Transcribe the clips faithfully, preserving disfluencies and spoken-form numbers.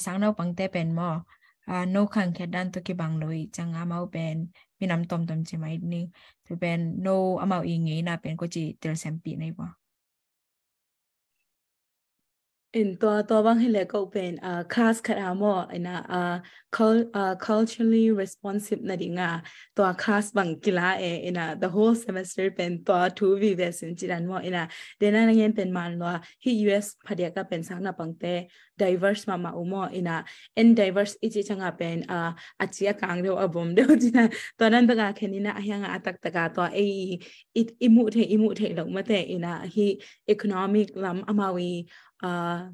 sang naupangte pen maw, ah, no khangkhiat dan tawh kibang lo i cianga amau pen minam tomtom ci mai ni. Tu pen no amau i ngeina pen ko ci telsiampih nei bua. In tua, tua bang hi le ko pen, ah, class khat a maw, ina, ah, cul-, ah, culturally responsive na dinga, tua class bang kila e, ina, the whole semester pen tua thu vive sin ci dan maw, ina, dena na ngen pen man lua, hi U S phadiak a pen sang naupangte, diverse mahmah uh maw, ina, en diverse i ci cianga pen, ah, a ci a kang deuh a bom deuh cina, tua dan bek a khen ina, a hianga a taktak a tua ei, i, i muh theih, i muh theih lo mate, ina, hi economic lam amau i, ah,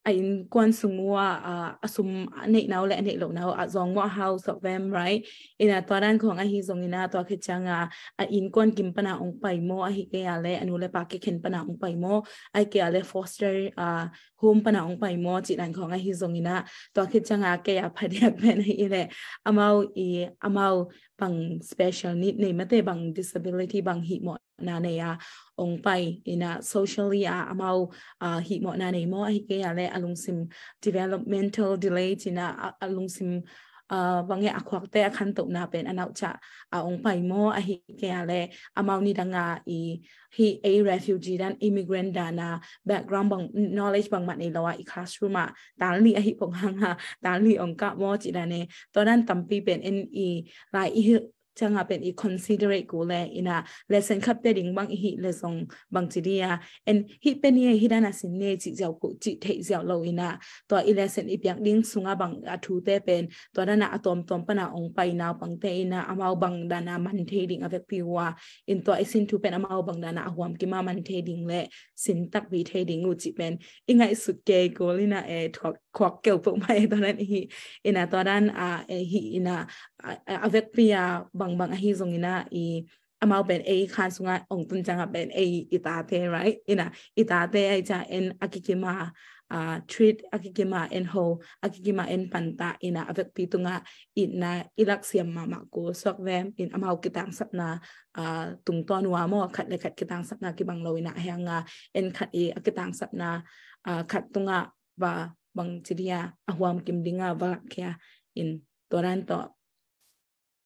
a innkuan sung uh a, a, a sum a neihna uh le a neih lohna uh a zong maw, a house of them, right? Ina tua dan khong ahi zong ina tua khit cianga a innkuan kim pana ong pai maw, ahi kei a le a nu le pa kikhen pana ong pai maw, ahi kei a le foster, ah, home pana ong pai maw, ci dan khong ahi zong ina tua khit cianga kei a phadiak pen ahi le amau i, amau bang special need nei mate, bang disability bang hih mawh na nei a ong pai ina socially a amau, ah, hih mawh na nei maw, ahi kei a le a lungsim developmental delay cina a, a lungsim, ah, bang e a khuakte a khantohna pen a nauhcah a ong pai maw, ahi kei a le amau nidanga i hi ei refugee dan, immigrant dana background bang, knowledge bangmah nei lo a i classroom a tanli ahi pong hanga tanli ong kah maw ci dan e. Tua dan tampi pen en i lai i hi cianga pen i considerate ku le ina lesson khat pe ding bang i hi le zong bang ci dia, en hi pe ni hi dana sin ne ci ziau ku ci theih ziau lo ina tua i lesson i piak ding sunga bang a thute pen tua dana a tomtom pana ong pai naupangte ina amau bang dana man thei ding a vekpi uh a, in tua i sin thu pen amau bang dana a huam kima man thei ding le sin takpi thei ding uh ci pen i ngaihsut kei ku ina e thuak khuak keu peuhmah e tua dan i hi ina tua dan a e hi ina a, a, a vekpi a bangbang ahi zong ina i amau pen ei khan sunga ong tun cianga pen ei i tate, right? Ina i tate ai ca en a kikima, ah, treat a kikima en ho a kikima en panta ina a vekpi tunga ina i laksiam mahmah ku suak vem in amau kitangsapna, ah, tungtawn uh a maw khat le khat kitangsapna kibang lo ina a hianga en khat i a kitangsapna, ah, khat tunga va bang ci dia a huam kim dinga va lak khia in tua dan tawh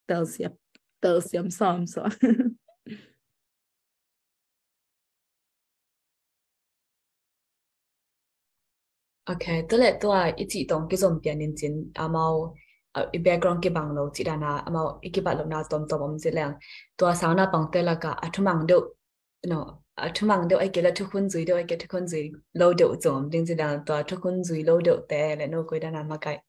telsiam, telsiam sawm sawm. Ok, tu le tua i cih tawng kizom pian in cin amau, ah, i background kibang lo cih dana amau i kibat lohna tomtom om cih leng tua sang naupangte laka a thumang deuh, no, a thumang deuh ai kei le thukhun zui deuh ai kei thukhun zui lo deuh zong ding cih dan tua thukhun zui lo deuhte le no koi dana makaih.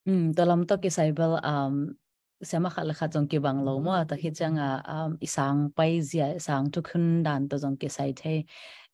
Um, tua lam tawh kisai bel, um, siama khat le khat zong kibang lo maw, tua khit cianga, um, i sang paizia, i sang thukhun dan tawh zong kisai thei.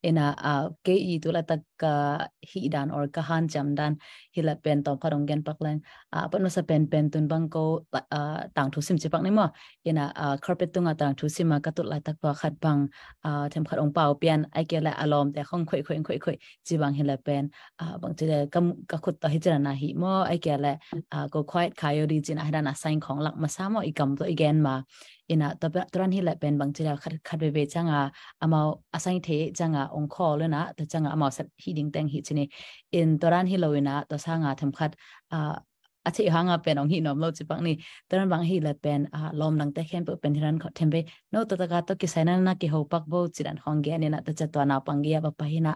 Ina, ah, kei i tu laitak ka hih dan or ka hanciam dan hi la pen tawm khat ong gen pak leng. Ah, a pat masa pen pen tun bang ko, ah, tangthu sim ci pak ni maw. Ina, ah, carpet tunga tangthu sima ka tut laitak tua khat bang, ah, them khat ong pau pian, ai kei le a lawmte khong khoih khoih khoih khoih ci bang hi le pen, ah, bang ci le ka, ka khut tawh hi ci dana hi maw, ai kei le, ah, ko quiet coyote cina hi dana sign khong lak masa maw, i kam tawh i gen ma. Ina tua pe-, tua dan hi le pen bang ci le khat, khat veve cianga amau a sign thei cianga ong call ina, tua cianga amau sep hi ding teng hi cini. In tua dan hi lo ina, tua sanga them khat, ah, a theih hanga pen ong hih nuam lo ci pak ni. Tua dan bang hi le pen, ah, lawm dangte khempeuh pen hi dan khawh them ve. No, tua taka tawh kisai na na kiho pak bo ci dan khong gen ina, tua ca tua naupang gei a va pai ina.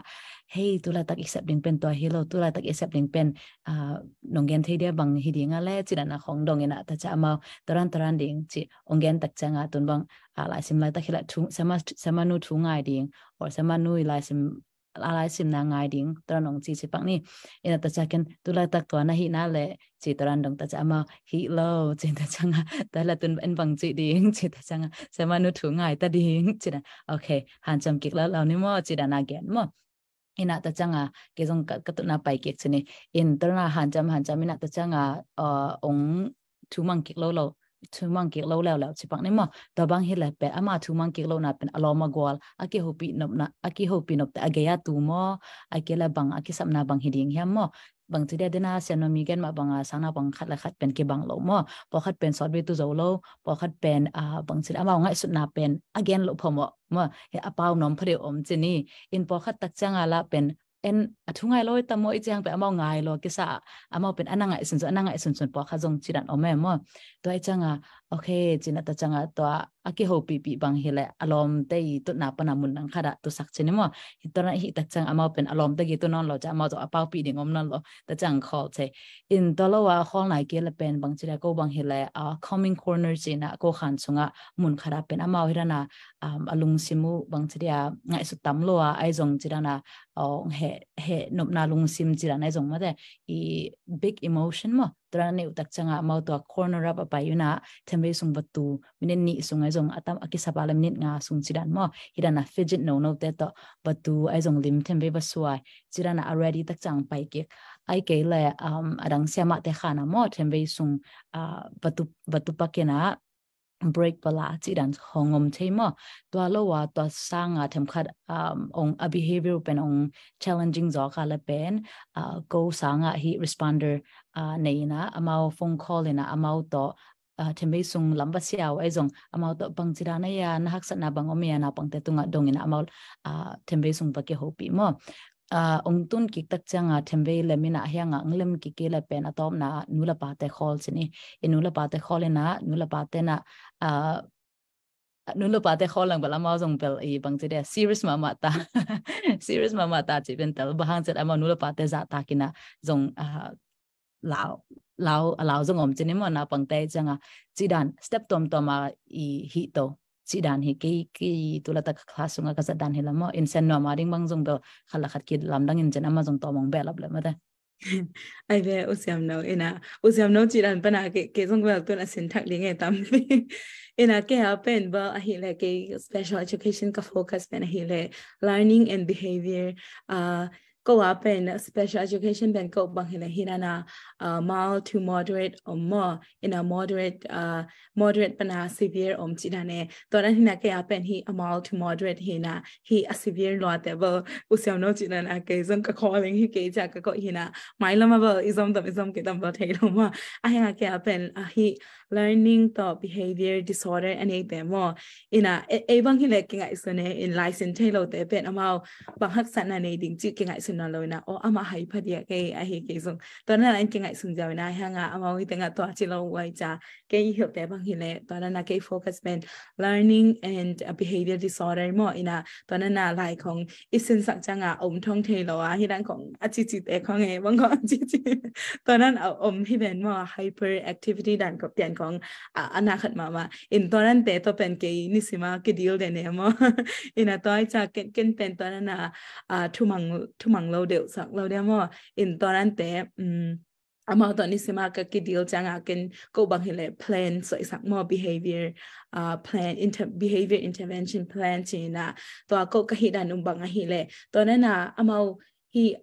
Hei, tu laitak i sep ding pen tua hi lo, tu laitak i sep ding pen, ah, nong gen thei dia bang hi ding a le ci dan a khong dong ina, tua ca amau tua dan tua dan ding ci ong gen tak cianga tun bang, ah, laisim laitak hi la thu, siama, siamanu thu ngai ding, or siamanu i laisim a laisimna ngai ding, tua dan ong ci ci pak ni. Ina tua ca ken tu laitak tua na hihna le ci tua dan dong tua ca amau hih lo, ci tua cianga, tua la tun en bang ci ding, ci tua cianga, siamanu thu ngai ta ding, ci dan. Ok, hanciam kik lo lo ni maw, ci dan a gen maw. Ina tua cianga, kei zong ka, ka tutna pai kik ci ni. In tua dan a hanciam, hanciam ina tua cianga, uh, ong thumang kik lo lo, thumang kik lo leuleu ci pak ni maw. Tua bang hi le pen ama thumang kik lo na pen a lawm a gual, a kihopih nopna, a kihopih nopte a gei a tu maw, a kei le bang a kisapna bang hi ding hiam maw. Bang ci dia dena sian mami gen mah banga sang naupang khat le khat pen kibang lo maw. Pawlkhat pen sawt ve tu zo lo, pawlkhat pen, ah, bang ci dia amau ngaihsutna pen a gen lo phamawh maw. He a pau nuam phadeuh om ci ni. In pawlkhat tak cianga la pen en a thu ngai lo i tam maw, i ciang pen amau ngai lo kisa, amau pen a na ngaihsun sun, a na ngaihsun sun pawlkhat zong ci dan om e maw. Tua i cianga, okay, cina ta cianga tua a kihopihpih bang hileh a lawmte i tutna pana mun nang khat ah tusak cin i maw. Hi tua na hih tak ciang amau pen a lawmte ki tu nawn lo, ciang amau tawh a paupih ding om nawn lo, ta ciang khawl thei. In tua lo a khawl nai kei le pen bang ci dia ko bang hileh a calming corner cina ko khan sungah mun khat ah pen amau hi dana, um, a lungsim uh bang ci dia ngaihsut tam lo a, ai zong ci dana, oh, he, he nopna lungsim ci dana ai zong mate, i big emotion maw. Tua na nei uh tak cianga amau tua corner ah a pai una, themvei sung vatu, minit nih sung ai zong a tam a kisap a le minit nga sung ci dan maw. Hi dana fidget no no te tawh vatu ai zong lim themvei va suai. Ci dana a ready tak ciang pai kik. Ai kei le, um, a dang siamahte khan a maw, themvei sung, uh, vatu, vatu pakin a break pala ci dan hong om thei maw. Tua lo a tua sanga themkhat, um, ong a behavior pen ong challenging zaw ka le pen, uh, ko sanga hi responder, uh, nei ina, amau phone call ina, amau tawh, uh, themvei sung lam va siau ai zong, amau tawh bang ci dan ai a, na haksatna bang om ia, naupangte tungah dong ina amau, uh, themvei sung va kihopih maw. Uh, ong tun kik tak cianga themvei lem ina hianga ong lem kik kei le pen a tawpna nu le pate khawl cin i. I nu le pate khawl ina, nu le pate na, uh, nu le pate khawl lang bel amau zong bel i bang ci dia serious mahmah ta. Serious mahmah ta ci pen tel, bang hang ciat amau nu le pate zahtak ina zong, uh, lau, lau, a lau zong om cin i maw, naupangte cianga ci dan step tuamtuam a i hih to. Ci dan hi kei, kei tu la tak class sunga ka zat dan hi la maw. In sen nuam a ding bang zong bel khat la khat kilamdang in cin amau zong tawm ong behlap le mate. Ai ve, U Siam No, ina, U Siam No ci dan pana kei, kei zong bel tun a sin thak ding e tam. Ina kei a pen bel ahih le kei special education ka focus pen ahih le learning and behavior, uh, ko a pen special education pen ko bang hi le hi dana, uh, mild to moderate om maw, ina moderate, uh, moderate pana severe om ci dan e. Tua dan hi na kei a pen hi a mild to moderate hi na, hi a severe lua te bel U Siam No ci dan a kei zong ka calling hi kei cia ka ko hi na. Mai lama bel i zom tam, i zom kei tam bel thei lo maw. A hi a kei a pen a hi learning tawh behavior disorder a nei te maw. Ina, e, ei bang hi le kingaihsun e, in laisin thei lo te pen amau bang haksatna nei ding ci kingaihsun nawn lo ina, o ama hai phadiak e, ahi kei zong. Tua na in kingaihsun ziau ina, hianga amau i tenga tua ci lo uai cia, kei i hilh te bang hi le, tua na kei focus pen learning and, uh, behavior disorder maw ina, tua na lai khong i sinsak cianga om thong thei lo a, hi dan khong a cici te khong e, bang khong a cici. Tua dan a om hi ven maw, hyperactivity dan khong pian khong a, a na khat mahmah. In tua dan te tua pen kei nisima kidil de ne maw. Ina tua i cia ken, ken pen tua dan a, a, thumang, thumang lo deuh sak lo de maw. In tua dan te, um, amau tawh nisima ka kidil cianga ken ko bang hi le plan soisak maw, behavior, uh, plan, inter-, behavior intervention plan cina. Tua ko ka hi dan um bang ahi le. Tua na na amau hi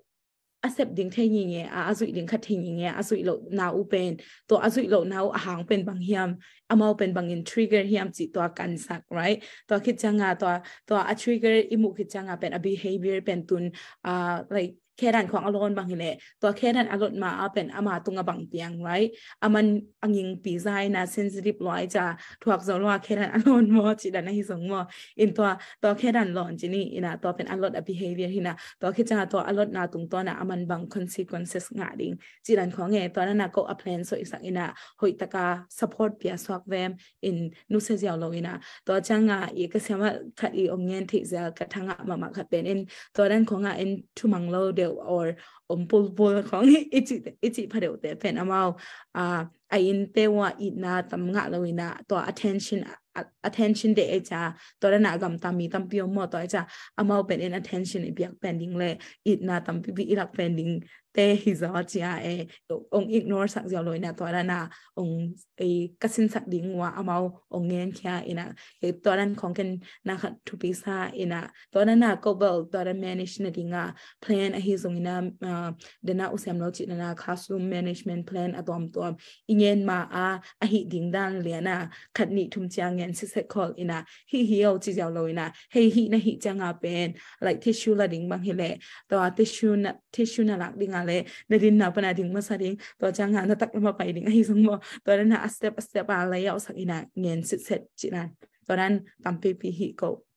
a sep ding thei nginge, a, a zuih ding khat thei nginge, a zuih lo na u pen. Tua a zuih lo na u a hang pen bang hiam, amau pen bangin trigger hiam ci tua kansak, right? Tua khit cianga tua, tua a trigger i muh khit cianga pen a behavior pen tun, uh, like, khedan khong a lawn bang hi le, tua khedan a lot ma a pen ama tunga bang piang, right? Aman a ngingpi zaina sensitive lua i cia thuak zo lua khedan a lawn maw ci dan ahi zong maw. In tua, tua khedan lawn ci ni ina tua pen a lot a behavior hi na, tua khit cianga tua a lot na tungtawna aman bang consequences ngah ding. Ci dan khong e, tua na na ko a plan soisak ina hoih taka support pia suak vem, in nusia ziau lo ina. Tua cianga i ka siama khat i om ngen theih zel ka thanga mahmah khat pen in tua dan khonga in thumang lo deuh or om pulpul khong i ci, i ci pha deuh te pen amau, a, a in te ua itna tam ngah lo ina tua attention, a, attention de e cia tua dan a gam tam mi tampi om maw tua e cia amau pen in attention i biak pen ding le itna tampi pi i lak pen ding te hi zaw cia e, ong ignore sak ziau lo ina tua dan a ong, e, ka sinsak ding ua amau ong ngen khia ina, e, tua dan khong ken na khat thupi sa ina, tua dan a ko bel tua dan manage na dinga plan ahi zong ina, a, dana u siam lo ci dana classroom management plan a tuamtuam i ngen ma a, ahi ding dan liana khat nih thum cia ngen siset khol ina, hi hi o ci ziau lo ina, hei hi na hi cianga pen, like, tissue la ding bang hi le, tua tissue na tissue na lak ding a le, na dinna pana ding masa ding, tua cianga na tak lama pai ding ahi zong maw, tua dan a step a step a layout sak ina ngen sitset ci dan, tua dan tampipi hi ko.